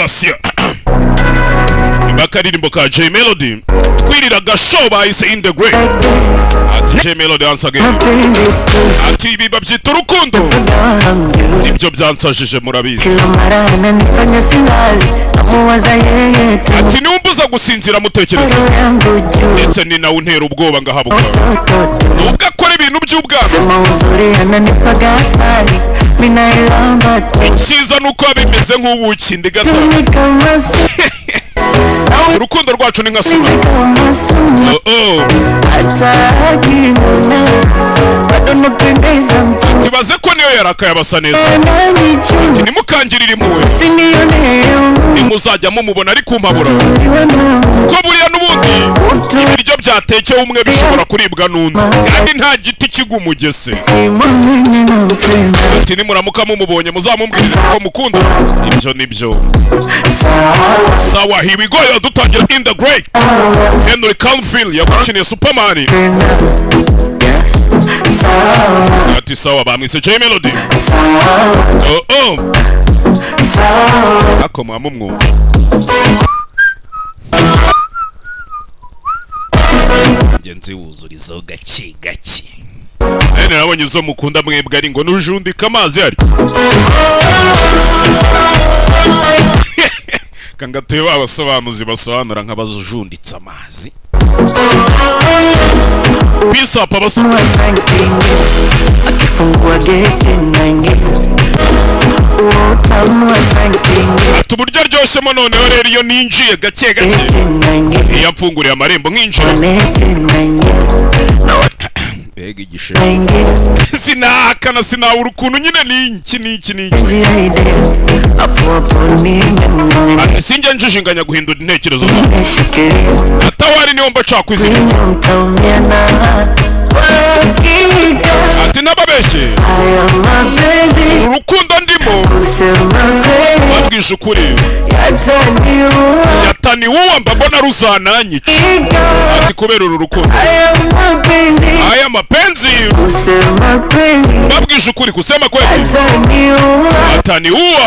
Basia, nyuma y'akaririmbo ka J Melody twiriraga show bahise In The Grey. Ati J Melody once again. Mapenzi tu. Ati ibi babyita urukundo. Damu. Nibyo byansajije, murabizi. Kila mara ananifanya silali, namuwaza yeye tu. Ati niwumbuza gusinzira mutekereza. Moyo yangu juu. Ndetse ni nawe untera ubwoba ngahabuka. Toto. Nubwo akora ibintu by'ubwana. Sema uzuri ananipaga asali, minailamba tu. Icyiza ni uko biba bimeze nk'ubuki ndigata. Tumi kama su Urukundo rwacu ni nka suma. kama sumu. Oh. Hata akinuna bado napendeza mchumba. Tubaze ko niyo yarakaye abasa neza. Ananichuna. Ntimukangirire impuhwe. Usinione. Nimuzajya mumubona ari kumpabura, Uliwe na ko buriya n'ubundi utu. ibiryo byatekewe umwe bishobora kuribwa n'undi, kandi nta giti kigwa umugese. Simameni nampenda. Ati nimuramuka mumubonye muzamumbwirize ko mukunda, ibyo nibyo. Sawa. Sawa, here we go. Dutangira In The Grey. Henry Cavill yagukiniye Superman. Yes. Sawa. Ati sawa, bamwise J Melody. Sawa. Oh. Sawa. Ako mwamumwumva. Njye nziwuzurizaho gake gake. Ene nabonye izo mukunda mwebwe ari ngo nujundika amazi ari kangatuye ba basobanuzi basobanura nk'abajunditse amazi. Peace up abaso. Akifungua geti naingia, uo utamu wa sankingi. Ati uburyo aryoshemo noneho rero iyo ninjiye gake gake, Geti naingia. iyo amfunguriye amarembo nkinjira. Neti naingia. Mbega igishe! Naingia. Sinahakana, sinabura ukuntu nyine ni iki n'iki n'iki. Njia idea hapo hapo nimening'inia. Ati sinjya njijinganya guhindura intekerezo zawe. Nimeshikilia. Atawari niyo mba nshaka izina. Ninyo mtaumia na hakika. Ati n'ababeshye. Haya mapenzi. Urukundo ndimo. Kusema kweli. Babwije ukuri. Yataniua. Yataniwuwa mba mbona ruzananyica. Hakika. Ati kubera uru rukundo. Haya mapenzi. Aya mapenzi. Kusema kweli. Babwije ukuri, kusema kweli. Yataniua. Yataniwuwa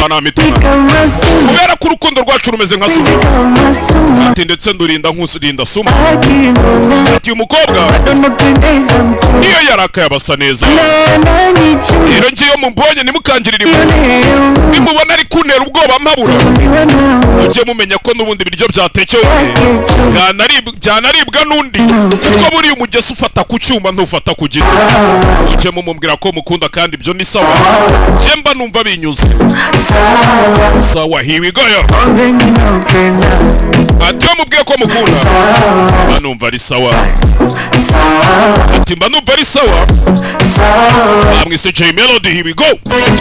sana mituna. Kama sumu. Kubera ko urukundo rwacu rumeze nka sumu. Kama sumu. Ati ndetse ndurinda nkurinda sumu. Akinuna. Ati uyu mukobwa Bado napendeza mchumba. niyo yarakaye abasa neza. Na nanichuna. Rero ngiyo mumbonye ntimukangirire impuhwe. Nimubona ari kuntera ubwoba mpabura, mujye mumenya ko n'ubundi ibiryo byatekewe byanaribwa n'undi, kuko buriya umugesi ufata ku cyuma ntufata ku giti. Mujye mumubwira ko mukunda kandi ibyo ni sawa, njye mba numva binyuze. Sawa, here we go yo. Ati iyo mubwiye ko mukunda mba numva ari sawa. Ati mba numva ari sawa. Bamwise J Melody, here we go.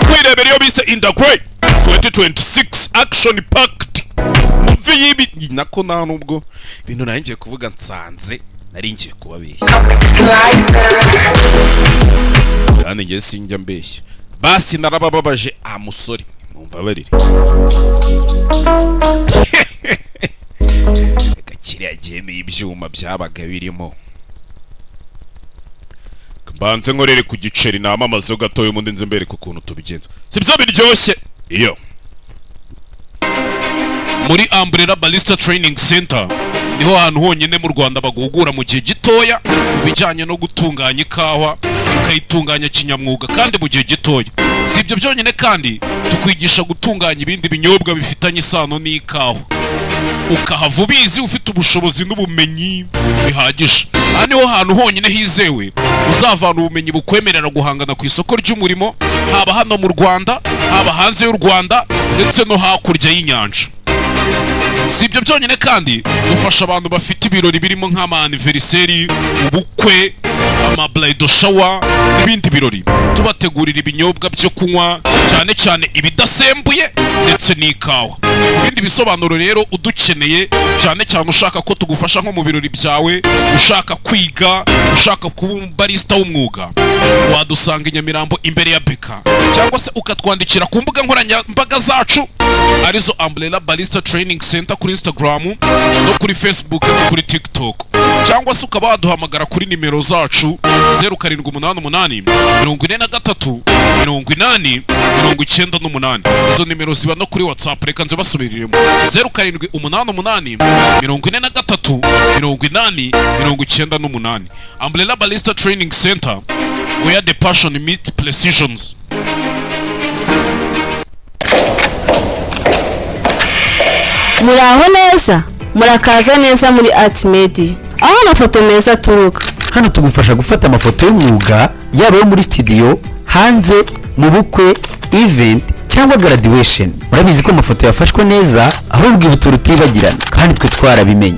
Twirebera iyo bise In The Grey 2026 action packed movie y'ibi nako nta nubwo ibintu nari ngiye kuvuga nsanze nari ngiye kubabeshya, kandi njye sinjya mbeshya. Basi narabababaje, amusore mumbabarire. Reka kiriya gihe n'ibyuma byabaga birimo mbanze nkorere ku giceri namamazeho gatoya, ubundi nze mbereke ukuntu tubigenza, sibyo biryoshye iyo muri Umbrella Barista Training Center niho hantu honyine mu Rwanda baguhugura mu gihe gitoya mu bijyanye no gutunganya ikawa, ukayitunganya kinyamwuga kandi mu gihe gitoya. Si ibyo byonyine kandi, tukwigisha gutunganya ibindi binyobwa bifitanye isano n'ikawa, ukahava ubizi, ufite ubushobozi n'ubumenyi bihagije. Aha niho hantu honyine hizewe uzavana ubumenyi bukwemerera guhangana ku isoko ry'umurimo, haba hano mu Rwanda, haba hanze y'u Rwanda, ndetse no hakurya y'inyanja. Si ibyo byonyine kandi, dufasha abantu bafite ibirori birimo nk'ama anniversary, ubukwe, ama bridal shower n'ibindi birori, tubategurira ibinyobwa byo kunywa, cyane cyane ibidasembuye ndetse n'ikawa. Ku bindi bisobanuro rero udukeneye Cyane cyane ushaka ko tugufasha nko mu birori byawe, ushaka kwiga, ushaka kuba umubarista w'umwuga, wadusanga i Nyamirambo imbere ya Beka, cyangwa se ukatwandikira ku mbuga nkoranyambaga zacu, arizo Umbrella Barista Training Center kuri Instagram no kuri Facebook no kuri TikTok, cyangwa se ukaba waduhamagara kuri nimero zacu 0788 43 80 98. Izo nimero ziba no kuri WhatsApp. Reka nzibasubiriremo: 0788 43 80 98. Umbrella Barista Training Center, where the passion meets precisions. Muraho neza, murakaza neza muri Art Media, aho amafoto meza aturuka. Hano tugufasha gufata amafoto y'umwuga, yaba ayo muri studio, hanze, mu bukwe, event cyangwa graduation. Murabizi ko amafoto yafashwe neza aho urwibutso rutibagirana, kandi twe twarabimenye.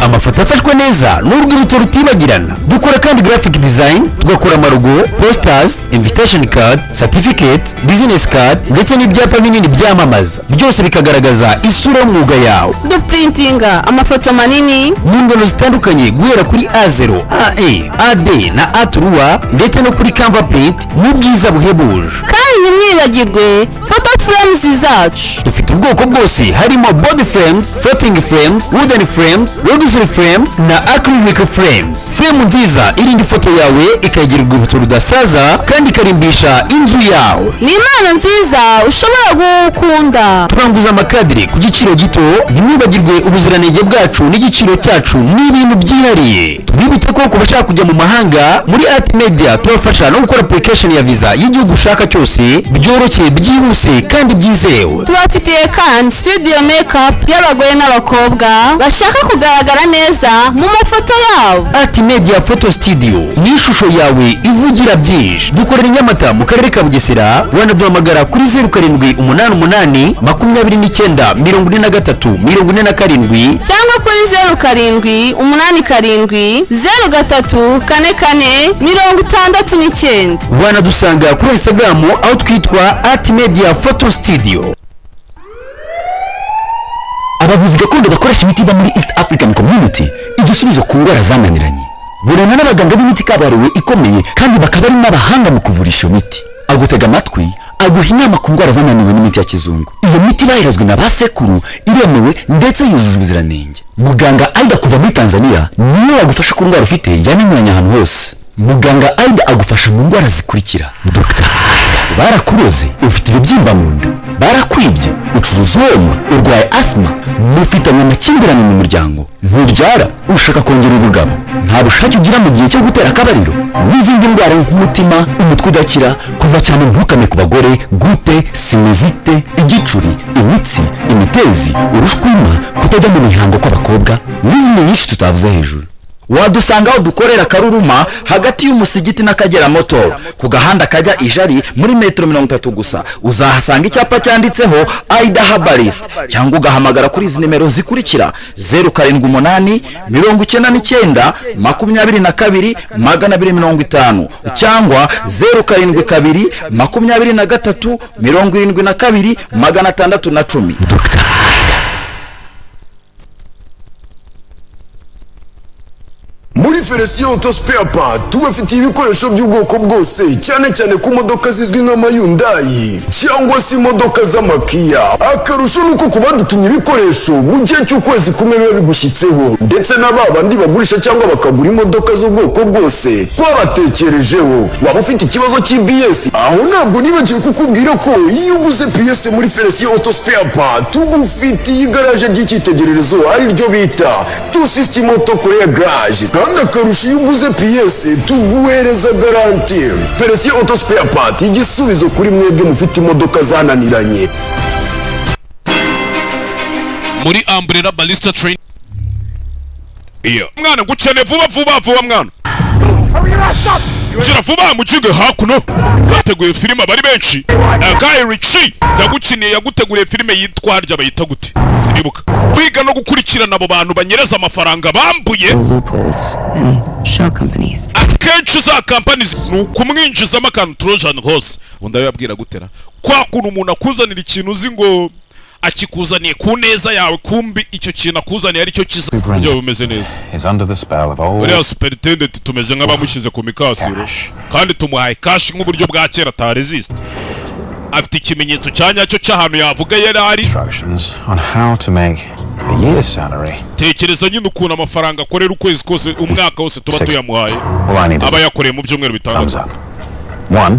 Amafoto afashwe neza ni urwibutso rutibagirana. Dukora kandi graphic design, tugakora amalogo, posters, invitation card, certificate, business card ndetse n'ibyapa binini byamamaza, byose bikagaragaza isura y'umwuga yawe. Duprintinga amafoto manini mu ngano zitandukanye, guhera kuri A0, A1, A2 na A3, ndetse no kuri canvas print mu bwiza buhebuje. Kandi ntimwibagirwe photo frames zacu. Dufite ubwoko bwose, harimo body frames, floating frames, wooden frames, luxury frames na acrylic frames. Frame nziza irinda ifoto yawe, ikayigira urwibutso rudasaza kandi ikarimbisha inzu yawe. Ni impano nziza ushobora gukunda. Turanguza amakadire ku giciro gito. Ntimwibagirwe ubuziranenge bwacu n'igiciro cyacu ni ibintu byihariye. Tubibutse ko ku bashaka kujya mu mahanga, muri Art Media tubafasha no gukora application ya visa y'igihugu ushaka cyose, byoroshye, byihuse kandi byizewe. Tubafitiye kandi studio makeup y'abagore n'abakobwa bashaka kugaragara neza mu mafoto yabo. Art Media Photo Studio ni ishusho yawe ivugira byinshi. Dukorera i Nyamata mu karere ka Bugesera. Wanaduhamagara kuri 0788 29 43 47 cyangwa kuri 0787 03 44 69. Wanadusanga kuri Instagram aho twitwa Art Media Photo Studio. Abavuzi gakondo bakoresha imiti iva muri East African Community, igisubizo ku ndwara zananiranye. Burana n'abaganga b'imiti kabuhariwe ikomeye, kandi bakaba ari n'abahanga mu kuvurisha iyo miti. Agutega amatwi, aguha inama ku ndwara zananiwe n'imiti ya kizungu. Iyo miti bayirazwe na ba sekuru, iremewe ndetse yujuje ubuziranenge. Muganga Aida kuva muri Tanzania niwe wagufasha ku ndwara ufite yananiranye ahantu hose. Muganga Aida agufasha mu ndwara zikurikira: Dr Aida, barakuroze, ufite ibibyimba mu nda, barakwibye, ucuruza uwoma, urwaye asima, mufitanye amakimbirane mu muryango, ntubyara, ushaka kongera ubugabo, nta bushake ugira mu gihe cyo gutera akabariro, n'izindi ndwara nk'umutima, umutwe udakira, kuva cyane ntukame ku bagore, gute, sinusite, igicuri, imitsi, imitezi, urushwima, kutajya mu mihango kw'abakobwa n'izindi nyinshi tutavuze hejuru. Wadusanga aho dukorera Karuruma, hagati y'umusigiti n'Akagera Moto, ku gahanda kajya Ijari, muri metero 30 gusa uzahasanga icyapa cyanditseho Aida Herbalist, cyangwa ugahamagara kuri izi nimero zikurikira: 0789 92 22 250 cyangwa 072 23 72 610. Dr. Muri Felisiyo Auto Spare Part tubafitiye ibikoresho by'ubwoko bwose, cyane cyane ku modoka zizwi nk'amaYhyundai cyangwa se imodoka z'amaKia. Akarusho ni uko ku badutumye ibikoresho, mu gihe cy'ukwezi kumwe biba bigushyitseho. Ndetse na ba bandi bagurisha cyangwa bakagura imodoka z'ubwoko bwose, twabatekerejeho. Waba ufite ikibazo cy'ABS, aho ntabwo nibagiwe kukubwira ko iyo uguze pièce muri Felisiyo Auto Spare Part, tugufitiye igaraje ry'icyitegererezo, ari ryo bita Two System Auto Korea Garage. Kandi akarusho, iyo uguze pièce tuguhereza garantie. Felisiyo Auto Spare Part, igisubizo kuri mwebwe mufite imodoka zananiranye. Muri Umbrella Barista Train iyo mwana ngucene vuba vuba vuba, mwana gira vuba mukinge. Hakuno bateguye filime, abari benshi. Guy Ritchie yagukiniye, yaguteguriye filime yitwa, harya bayita gute? Sinibuka. Kwiga no gukurikirana abo bantu banyereza amafaranga bambuye Loopholes and shell companies. Akenshi za kampani ni ukumwinjizamo akantu, Trojan horse. Ubundi abibabwira gutera kwa kuntu umuntu akuzanira ikintu uzi ngo Akikuzaniye ku neza yawe, kumbi icyo kintu akuzaniye aricyo kiza buryo bumeze neza. Is under the spell of old Uriya superintendent tumeze nk'abamushyize ku mikasiro kandi tumuhaye cash nk'uburyo bwa kera ataresista. Afite ikimenyetso cya nyacyo cy'ahantu yavuga yari ari. instructions on how to make a year's salary. Tekereza nyine ukuntu amafaranga akorera ukwezi kose, umwaka wose tuba tuyamuhaye, All I need is aba yakoreye mu byumweru 6. thumbs up. One,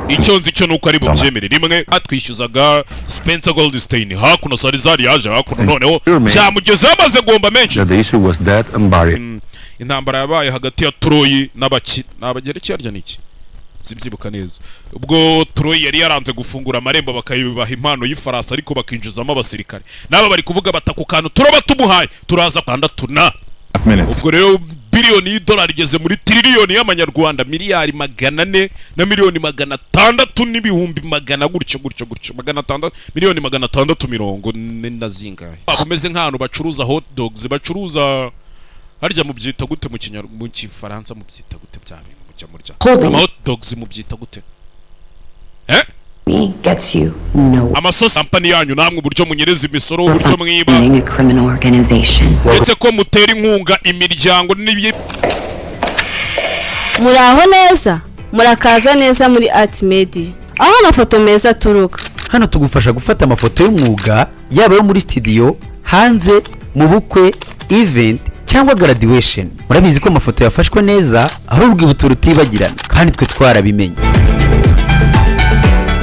Icyo nzi cyo nuko ari bubyemere. Rimwe atwishyuzaga Spencer Goldstein hakuno, Sarizari yaje hakuno, noneho cyamugezeho amaze guhomba menshi. That the issue was that and Barry. Intambara yabaye hagati ya Troyi n'abaki n'Abagereki, harya ni iki? Simbyibuka neza. Ubwo Troyi yari yaranze gufungura amarembo bakayibaha impano y'ifarasi, ariko bakinjizamo abasirikare. N'aba bari kuvuga bata ku kantu turaba tumuhaye turaza tandatu na Minutes. Ubwo rero biliyoni y'idolari igeze muri tiriyoni y'amanyarwanda, miliyari 400 na miliyoni 600 n'ibihumbi magana gutyo gutyo gutyo, 600, miliyoni 640 na zingahe. Waba umeze nk'ahantu bacuruza hot dogs, bacuruza harya mubyita gute mu kinyar mu Kifaransa, mubyita gute bya bintu mujya murya? Holding. Ama hot dogs mubyita gute, eh? Me gets you nowhere. Amasosi kampani yanyu namwe, uburyo munyereza imisoro, uburyo mwiba, Running a criminal organization. ndetse ko mutera inkunga imiryango n'ibi. Muraho neza, murakaza neza muri Art Media, aho amafoto meza aturuka. Hano tugufasha gufata amafoto y'umwuga, yaba ayo muri studio, hanze, mu bukwe, event cyangwa graduation. Murabizi ko amafoto yafashwe neza aho urwibutso rutibagirana, kandi twe twarabimenye.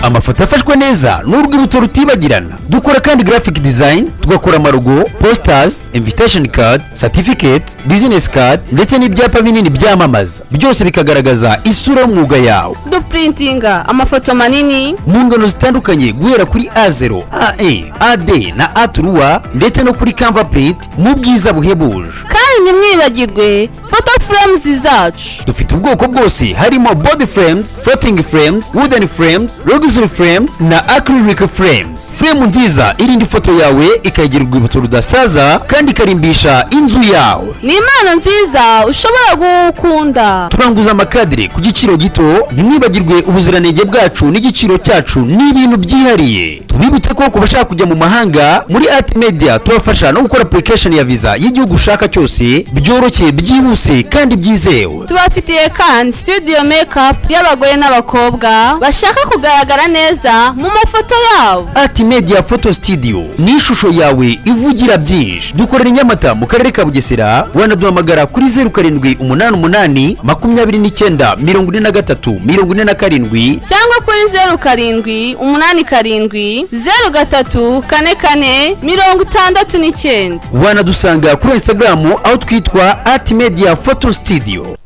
Amafoto afashwe neza ni urwibutso rutibagirana. Dukora kandi graphic design, tugakora amalogo, posters, invitation card, certificate, business card ndetse n'ibyapa binini byamamaza, byose bikagaragaza isura y'umwuga yawe. Duprintinga amafoto manini mu ngano zitandukanye, guhera kuri A0, A1, A2 na A3, ndetse no kuri canvas print mu bwiza buhebuje. Kandi ntimwibagirwe photo frames zacu. Dufite ubwoko bwose, harimo body frames, floating frames, wooden frames, luxury frames na acrylic frames. Frame nziza irinda ifoto yawe, ikayigira urwibutso rudasaza kandi ikarimbisha inzu yawe. Ni impano nziza ushobora gukunda. Turanguza amakadire ku giciro gito. Ntimwibagirwe ubuziranenge bwacu n'igiciro cyacu ni ibintu byihariye. Tubibutse ko ku bashaka kujya mu mahanga, muri Art Media tubafasha no gukora application ya visa y'igihugu ushaka cyose, byoroshye, byihuse kandi byizewe. Tubafitiye kandi studio makeup y'abagore n'abakobwa bashaka kugaragara neza mu mafoto yabo. Art Media Photo Studio ni ishusho yawe ivugira byinshi. Dukorera i Nyamata mu karere ka Bugesera. Wanaduhamagara kuri 0788 29 43 47 cyangwa kuri 0787 03 44 69. Wanadusanga kuri Instagram aho twitwa Art Media Photo Studio.